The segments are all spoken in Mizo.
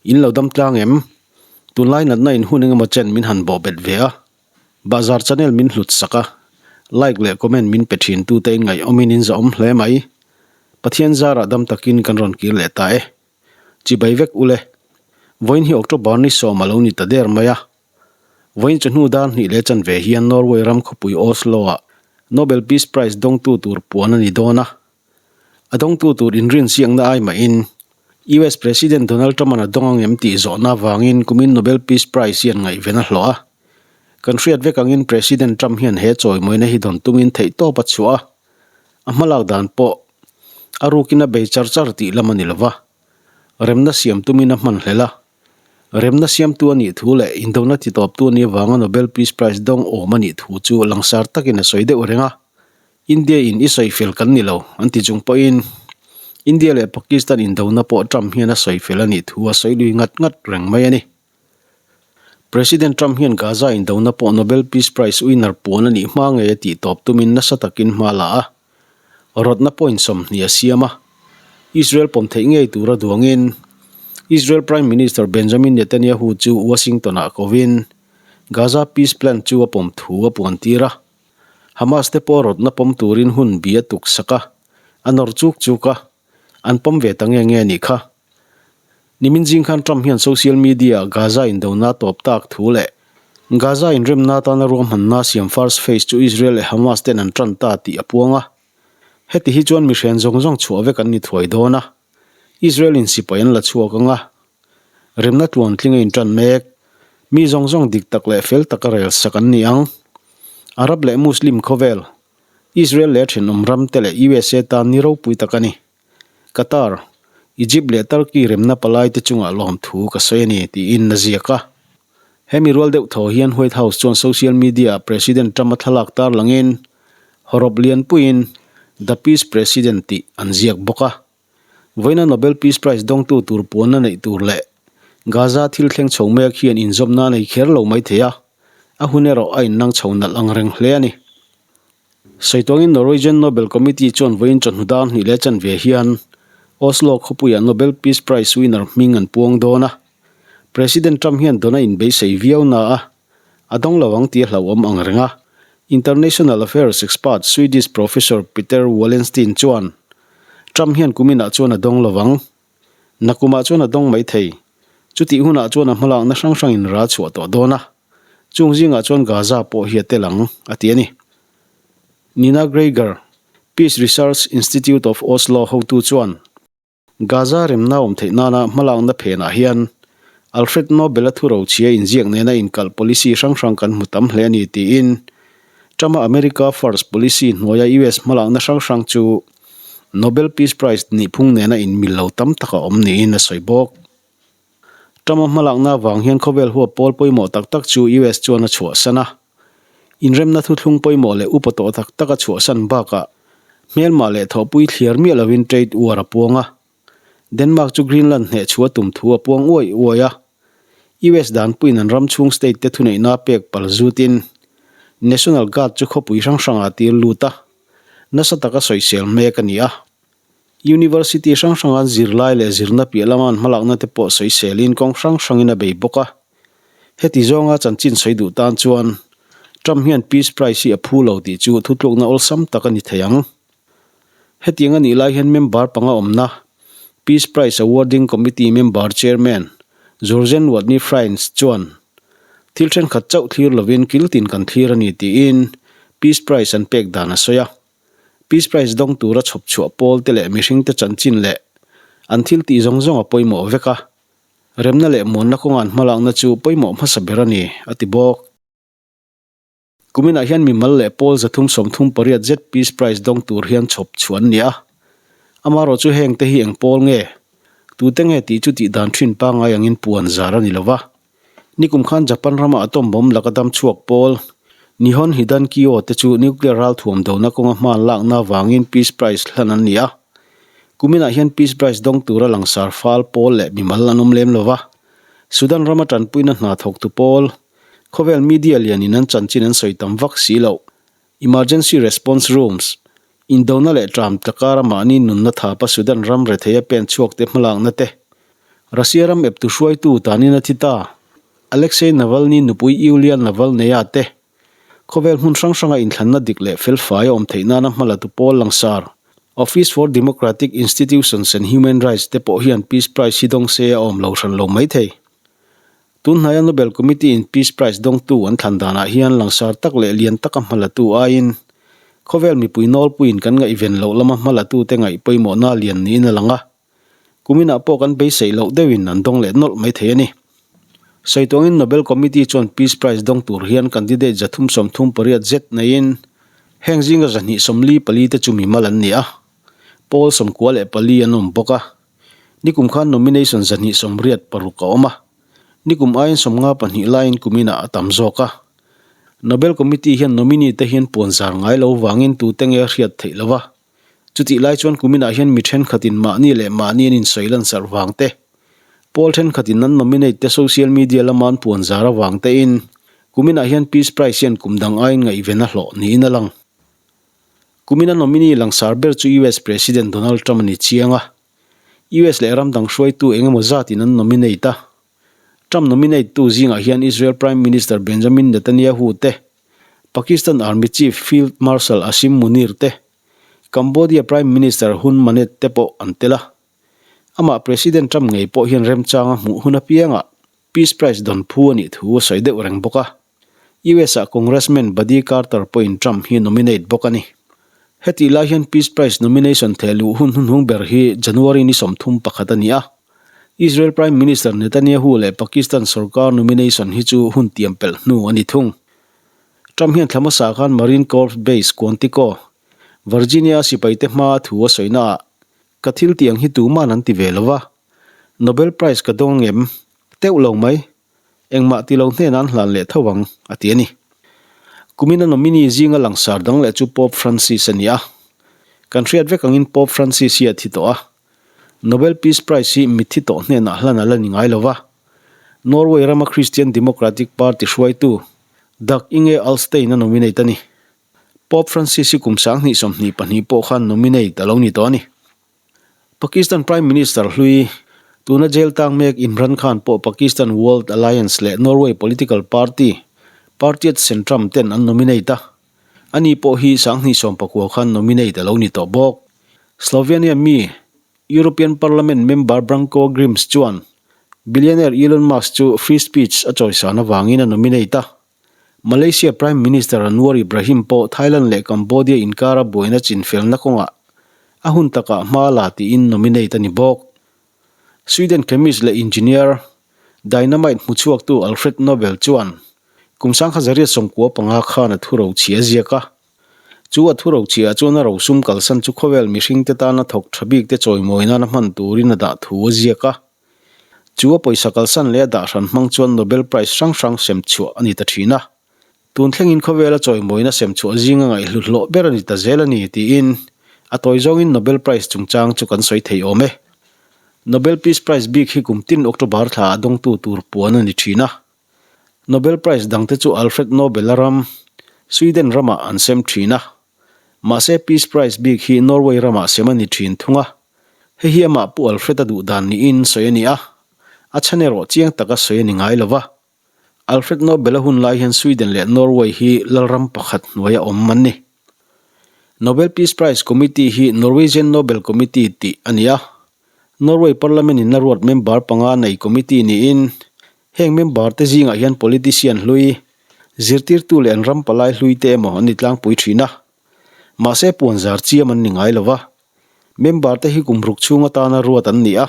In lo dam tlang em? Tunlai natna in hun engemaw chen min han bawh bet ve a. Bahzar channel min hlut sak a, like leh comment min pe thin tute in ngaihawmin in zahawm hle mai. Pathian zarah dam takin kan rawn kir leh ta e. Chibai vek ule. Vawiin hi October ni sawm a lo ni ta der mai a. Vawiin chawhnu dar hnih leh chanve hian Norway ram khawpui Oslo-ah Nobel Peace Prize dawngtu tur puan a ni dawn a. A dawngtu tur inrinsiakna ai mahin US President Donald Trump-a'n a dawng ang em tih zawhna avangin kumin Nobel Peace Prize hian ngaihven a hlawh a. Kan hriat vek angin President Trump hian he chawimawina hi dawn tumin theihtawp a chhuah a. A hmalak dan pawh a rukin a bei char char tih lam a ni lova, remna siam tumin a hman hlel a. Remna siamtu a nih thu leh indona titawptu a nih avanga Nobel Peace Prize dawng awm a nih thu chu langsar takin a sawi deuh reng a. India in i sawi fel kan ni lo an ti chung pawhin India leh Pakistan indona pawh Trump hian a sawi fel a nih thu a sawi lui ngat ngat reng mai a ni. President Trump hian Gaza indona pawh Nobel Peace Prize winner puan a nih hma ngei a tih tawp tumin nasa takin hma la a, rawtna point 20 a siam a. Israel pawm theih ngei tura duangin Israel Prime Minister Benjamin Netanyahu chu Washington-ah kovin Gaza Peace Plan chu a pawm thu a puantir a. Hamas te pawh rawtna pawm turin hun bi a tuk sak a, a nawr chuk chuk a, an pawm ve ta nge nge a nih kha. Nimin zing khan Trump hian social media ah Gaza indona tawp tak thu leh Gaza inremna atana ruahmanna siam first phase chu Israel leh Hamas ten an tan ta tih a puang a. Heti hi chuan mihren zawng zawng chhuah vek an ni thuai dawn a, Israel in sipai an la chhuak ang a, Remna tluantling a intan mek. Mi zawng zawng dik tak leh fel taka rel sak an ni ang. Arab leh Muslim khawvel, Israel leh thenawm ram te leh USA tan ni ropui tak a ni. Qatar, Egypt leh Turkey remna palai te chungah lawmthu ka sawi a ni, tiin a ziak a. Hemi rual deuh thaw hian White House chuan social media-ah President Trump-a thlalak tarlangin hawrawp lianpuiin The Peace President tih an ziak bawk a. Vawiina Nobel Peace Prize dawngtu tur puanna neih tur leh Gaza thil thleng chho mek hian inzawmna a nei kher lo mai thei a, a hun erawh a innang chho nalh ang reng hle a ni. Sawituangin Norwegian Nobel Committee chuan vawiin chawhnu dar hnih leh chanve hian Oslo khawpuiah Nobel Peace Prize winner hming an puang dawn a, President Trump hian dawn a inbeisei viau na a, a dawng lo ang tih a hlauhawm ang reng a. International Affairs expert Swedish Professor Peter Wallenstein chuan, Trump hian kuminah chuan a dawng lo ang. Nakumah chuan a dawng mai thei. Chutih hunah chuan a hmalakna hrang hrangin ral chhuah tawh dawn a. Chung zingah chuan Gaza pawh hi a tel ang, a ti a ni. Nina Greiger, Peace Research Institute of Oslo hotu chuan, Gaza remna awm theih nana hmalakna phenah hian Alfred Nobel-a thu rochhia inziak nena inkalh policy hrang hrang kan hmu tam hle a ni tiin Trump-a America First policy hnuaia US hmalakna hrang hrang chu Nobel Peace Prize nihphung nena inmil lo tam tak a awm niin a sawi bawk. Trump-a hmalakna avang hian khawvel huap pawl pawimawh tak tak chu US chuan a chhuahsan a. Inremna thuthlung pawimawh leh upa tawh tak tak a chhuahsan bakah hmelmah leh thawhpui thliar miah lovin trade war a puang a. Denmark chu Greenland hneh chhuah tum thu a puang uai uai a. US danpuiin an ram chhung state te thuneihna pek pal zutin National Guard chu khawpui hrang hrangah a tir lut a, nasa taka sawisel mek a ni a. University hrang hranga zirlai leh zirna piah lama an hmalakna te pawh sawiselin kawng hrang hrangin a bei bawk a. Heti zawnga chanchin sawi duh tan chuan Trump hian Peace Prize hi a phu lo tih chu thutlukna awlsam tak a ni thei ang. Hetiang a nih lai hian member panga awmna Peace Prize Awarding Committee member chairman Jorgen Watne Frines chuan thil thenkhat chauh thlir lovin kiltin kan thlir a ni tiin Peace Prize an pek dan a sawi a. Peace Prize dawng tura chhawp chhuah pawl te leh mihringte chanchin leh an thil tih zawng zawng a pawimawh vek a, remna leh muanna kawnga an hmalakna chu pawimawh hmasa ber a ni, a ti bawk. Kuminah hian mimal leh pawl 338 zet Peace Prize dawng tur hian chhawp chhuah an ni a, amaherawh chu hengte hi eng pawl nge, tute nge tih chu tih dan thin pangngai angin puan zar a ni lo va. Nikum khan Japan rama atom bomb laka dam chhuak pawl Nihon Hidankyo te chu nuclear ralthuam dona kawnga hman lakna avangin Peace Prize hlan an ni a. Kuminah hian Peace Prize dawng tura langsar fal pawl leh mimal an awm lem lo va. Sudan rama tanpuina hna thawktu pawl, khawvel media lianin an chanchin an sawi tam vak si loh. Emergency Response Rooms, Indona leh ṭam tlakara mahni nunna thapa Sudan ram retheia pen chhuakte hmalakna te. Russia ram eptu hruaitu tanin a thi ta. Alexei Navalny nupui Yulia Navalnaya te khawvel hmun hrang hranga inthlanna dik leh felfai a awm theih nana hma latu pawl langsar Office for Democratic Institutions and Human Rights te pawh hian Peace Prize hi dawng se a awm lo hran lo maithei. Tun hnaia Nobel Committee in Peace Prize dawngtu an thlan danah hian langsar tak leh lian taka hma latu aiin khawvel mipui nawlpuiin kan ngaihven loh lama hma latute ngaih pawimawhna lian niin a lang a. Kuminah pawh kan beiseih loh deuhin an dawng leh nawlh mai thei a ni. Sawi tuangin Nobel Committee chuan Peace Prize dawng tur hian candidate 338 zet neiin heng zinga 244 te chu mimal an ni a, pawl 94 an awm bawk a. Nikum khan nomination 286 a awm a, nikum aiin 52 laiin kuminah a tam zawk a. Nobel Committee hian nominee te hian puanzar ngai lo vangin tute nge a hriat theih lo va. Chutih lai chuan kuminah hian mi thenkhatin mahni leh mahni an insawi lansarh vang te, pawl thenkhatin an nominate te social media lama an puan zar avang tein kuminah hian Peace Prize hian kum dang aiin ngaihven a hlawh niin a lang. Kumina nominee langsar ber chu US President Donald Trump a ni chiang a, US leh ram dang hruaitu eng emaw zatin an nominate a. Trump nominate tu zingah hian Israel Prime Minister Benjamin Netanyahu te, Pakistan Army Chief Field Marshal Asim Munir te, Cambodia Prime Minister Hun Manet te pawh an tel a. Amah President Trump ngei pawh hian remchanga hmuh hun apiangah Peace Prize dawn phu a nih thu a sawi deuh reng bawk a. US-ah Congressman Buddy Carter pawhin Trump hi nominate bawk a ni. Hetih lai hian Peace Prize nomination theh luh hun hnuhnung ber hi January ni 31 a ni a. Israel Prime Minister Netanyahu leh Pakistan sorkar nomination hi chu hun tiam pelh hnu a ni thung. Trump hian thla hmasa khan Marine Corps Base Quantico, Virginia-a sipaite hmaa thu a sawi naah, Ka thil tih ang hi tuman an ti ve lo va, Nobel Prize ka dawng ngem? Teuh lo mai. Engmah ti lo hnenah an hlan leh tho ang, a ti a ni. Kumina nominee zinga langsar dang leh chu Pope Francis a ni a. Kan hriat vek angin Pope Francis hi a thi tawh a. Nobel Peace Prize hi mitthi tawh hnenah hlan a la ni ngai lo va. Norway rama Christian Democratic Party hruaitu Dag Inge Ulstein a nominate a ni. Pope Francis hi kum 2022 pawh khan nominate a lo ni tawh a ni. Pakistan Prime Minister hlui, tuna jail tang mek Imran Khan pawh Pakistan World Alliance leh Norway political party, Partiet Sentrum ten an nominate a. Ani pawh hi 2019 khan nominate a lo ni tawh bawk. Slovenia mi, European Parliament member Branko Grims chuan billionaire Elon Musk chu free speech a chawisan avangin a nominate a. Malaysia Prime Minister Anwar Ibrahim pawh Thailand leh Cambodia inkara buaina chinfelna kawngah a hun takah hma la tiin nominate a ni bawk. Sweden chemist leh engineer, dynamite hmuchhuaktu Alfred Nobel chuan kum 1995 khan a thurochhi a ziak a. Chu a thurochhiah chuan a rosum kalsan chu khawvel mihringte tana thawk tha bikte chawimawi nana hman turin a dah thu a ziak a. Chu a pawisa kalsan leh a dah hran hmang chuan Nobel Prize hrang hrang sem chhuah a ni ta thin a. Tun thlengin khawvela chawimawina sem chhuah zinga ngaihhlut hlawh ber a ni ta zel a ni tiin a tawi zawngin Nobel Prize chungchang chu kan sawi thei awm e. Nobel Peace Prize bik hi kum tin October thla ah dawngtu tur puan a ni thin a. Nobel Prize dangte chu Alfred Nobel-a ram, Sweden ramah an sem thin a. Mahse Peace Prize bik hi Norway ramah sem a ni thin thung a. Hei hi amah Pu Alfred-a duh dan niin sawi a ni a, a chhan erawh chiang taka sawi a ni ngai lo va. Alfred Nobel-a hun lai hian Sweden leh Norway hi lalram pakhat hnuaia awm an ni. Nobel Peace Prize Committee hi Norwegian Nobel Committee tih a ni a. Norway Parliament-in a ruat member panga nei committee niin Heng member te zingah hian politician hlui, zirtirtu leh an ram palai hlui te emaw an ni tlangpui thin a. Mahse puan zar chiam an ni ngai lo va. Member te hi kum ruk chhung atana ruat an ni a.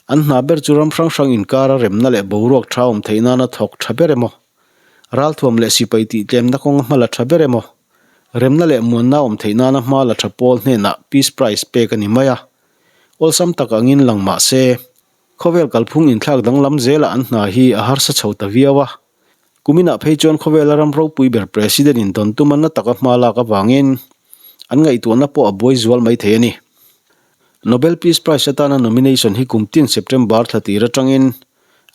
An hna ber chu ram hrang hrang inkara remna leh boruak tha awm theih nana thawk tha ber emaw, ralthuam leh sipai tih tlemna kawnga hma la tha ber emaw, remna leh muanna awm theih nana hma la tha pawl hnenah Peace Prize pek a ni mai a. Awlsam tak angin lang mah se, Khawvel kalphung inthlak danglam zelah an hna hi a harsa chho ta viau a. Kuminah phei chuan khawvela ram ropui ber President in dawn tuma na taka hma lak avangin an ngaihtuahna pawh a buai zual mai thei a ni. Nobel Peace Prize atana nomination hi kum tin September thla tir atangin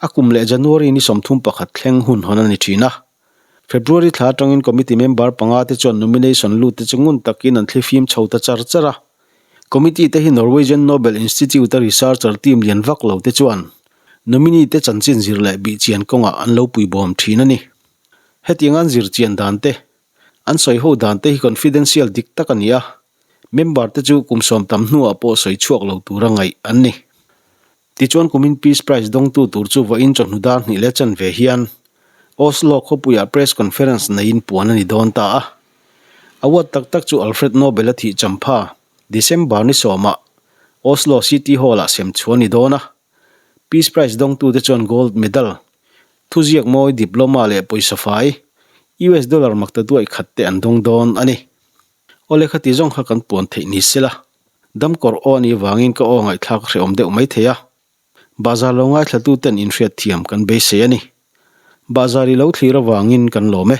a kum leh January ni 31 thleng hun hawn a ni thin a. February thla atangin committee member panga te chuan nomination lut te chu ngun takin an thlifim chho ta char char a. Committee te hi Norwegian Nobel Institute-a researcher team lian vak lo te chuan Nominee te chanchin zir leh bihchian kawngah an lo puibawm thin a ni. Hetiang an zir chian dan te, an sawi ho dan te hi confidential dik tak a ni a, member te chu kum sawm tam hnuah pawh sawi chhuak lo tura ngaih an ni. Tichuan kumin Peace Prize dawngtu tur chu vawiin chawhnu dar hnih leh chanve hian Oslo khawpuiah press conference neiin puan a ni dawn ta a. Award tak tak chu Alfred Nobel a thih champha December ni sawmah Oslo City Hall-ah sem chhuah a ni dawn a. Peace Prize dawngtute chuan Gold Medal, thuziak mawi diploma leh pawisa fai, US dollar makta duaih khat te an dawng dawn a ni. Awle khati zawng kha kan puan theih ni sela, damkawr aw a nih vangin ka aw ngaihthlak a hrehawm deuh mai thei a. Bahzar lo ngaithlatuten inhriat thiam kan beisei a ni. Bahzar i lo thlir avangin kan lawm e.